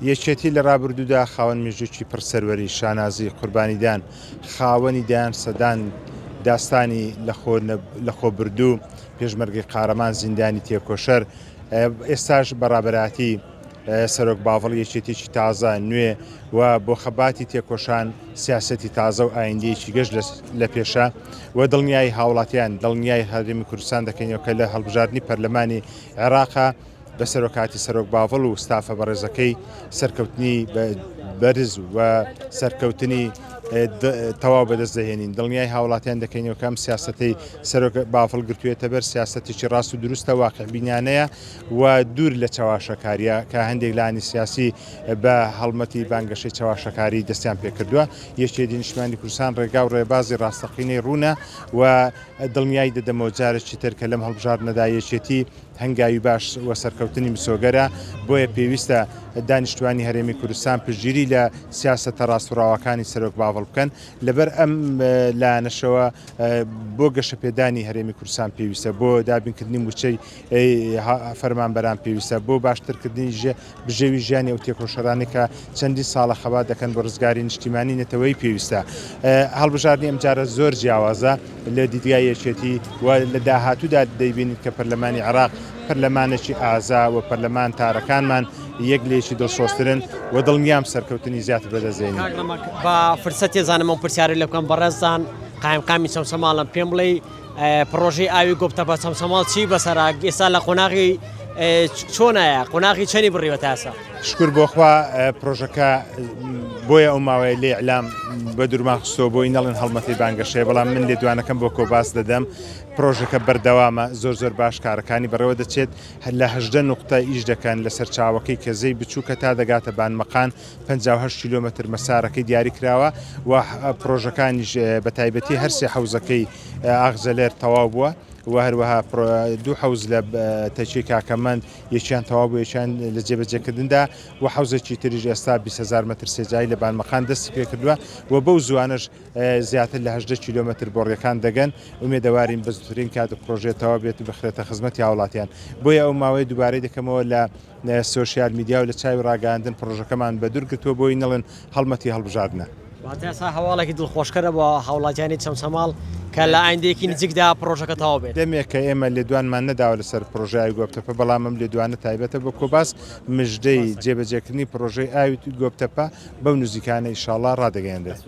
یەکێتی لە ڕابردوودا خاوەن مێژووکی پڕ سەروەری، شانازی، قوربانیدان، خاوەنی دەیان سەدان داستانی لەخۆبردوو، پێشمەرگەی قارەمان، زیندانی تێکۆشەر، ئێستاش بە ڕابەرایەتی سەرۆک باڤڵ یەکێتیەکی تازە، نوێ و بۆ خەباتی تێکۆشان سیاسەتی تازە و ئایندەیەکی گەش لە پێشە و دڵنیای هاوڵاتیان، دڵنیای هەرێمی کوردستان دەکەینەوە کە لە هەڵبژاردنی پەرلەمانی عێراقا بە سەرۆکاتی سەرۆک باڤڵ و ستافە بەڕێزەکەی سەرکەوتنی بەرز و سەرکەوتنی تەواو بەدەست دەهێنین. دڵنیای هاوڵاتیان دەکەینەوە کە ئەم سیاسەتەی سەرۆک باڤڵ گرتوویەتە بەر سیاسەتێکی ڕاست و دروستە، واقعبینانەیە و دوور لە چەواشەکارییە کە هەندێک لایەنی سیاسی بە هەڵمەتی بانگەشەی چەواشەکاری دەستیان پێکردووە. یەکێتی نیشتمانی کوردستان ڕێگا و ڕێبازی ڕاستەقینەی ڕوونە و دڵنیای دەدەمەوە جارێکی تر کە لەم هەڵبژاردنەدا یەکێتی هەنگاوی باش و سەرکەوتنی مسۆگەرە، بۆیە پێویستە دانیشتوانی هەرێمی کوردستان پشتگیری لە سیاسەتە ڕاست و ڕەواکانی سەرۆک باڤڵ بکەن، لەبەر ئەم لایەنەشەوە بۆ گەشەپێدانی هەرێمی کوردستان پێویستە، بۆ دابینکردنی مووچەی فەرمانبەران پێویستە، بۆ باشترکردنی بژێوی ژیانی ئەو تێکۆشەرانەی کە چەندین ساڵە خەبات دەکەن بۆ ڕزگاری نیشتیمانی نەتەوەیی پێویستە. هەڵبژاردنی ئەمجارە زۆر جیاوازە لە دیدگای یەکێتی و لە داهاتوودا دەیبینین کە پەرلەمانی عێراق پەرلەمانێکی ئازا و پەرلەمانتارەکانمان یەک لە یەکی دڵسۆزترن و دڵنیام سەرکەوتنی زیاتر بەدەست دێنین. کاک ڕەمەک بە فرسەتێ زانم ئەم پرسیارە لێ بکەم بەڕێزتان قایمقامی چەمچەماڵن پێم بڵێی پڕۆژەی ئاوی گۆپتەپە چەمچەماڵ چی بەسەرا ئێستا لە قۆناغی چۆنایە قۆناغی چەنی بڕیوە تا ئێستا؟ شکر بۆ خوا پرۆژەکە بۆیە ئەو ماوەیە لێ ئیعلام بە دوورمان خستەوە بۆی نەڵێن هەڵمەتی بانگەشەیە بەڵام من لێدوانەکەم بۆ کۆباس دەدەم پرۆژەکە بەردەوامە زۆر زۆر باش کارەکانی بەڕێوە دەچێت لە 18 نوقتە ئیش دەکەن لە سەرچاوەکەی کە زەی بچووکە تا دەگاتە بانمەقان 58 کیلۆمەتر مەسارەکەی دیاری کراوە و پرۆژەکانیش بە تایبەتی هەرسێ حەوزەکەی ئاغجەلەر تەواو بووە و هەروەها دوو حەوز لە تەکیەی کاکەمەند یەکیان تەواو بوو یەکیان لە جێبەجێکردندا و حەوزێکی تریش ئێستا 20 هەزار مەتر سێجایی لە بانمەقان دەستی پێکردووە و بەو زووانەش زیاتر لە 18 کیلۆمەتر بۆڕیەکان دەگەن ئومێدەوارین بە زووترین کات پرۆژەیە تەواو بێت و بخرێتە خزمەتی هاوڵاتیان بۆیە ئەو ماوەیە دووبارەی دەکەمەوە لە سۆشیال میدیا و لە چاوی ڕاگەیاندن پڕۆژەکەمان بە دوور گرتووە بۆی نەڵێن هەڵمەتی هەڵبژاردنە. واتە ئێستا هەواڵێکی دڵخۆشکەرە بۆ هاوڵاتیانی چەمچەماڵ کە لە ئایندەیەکی نزیکدا پڕۆژەکە تەواو بێت. دەمێکە ئێمە لێدوانمان نەداوە لەسەر پڕۆژەی ئاوی گۆپتەپە، بەڵام ئەم لێدوانە تایبەتە بە کۆباس، مژدەی جێبەجێکردنی پڕۆژەی ئاوی گۆپتەپە بەو نزیکانە ئیشاڵڵا ڕادەگەیەنرێت.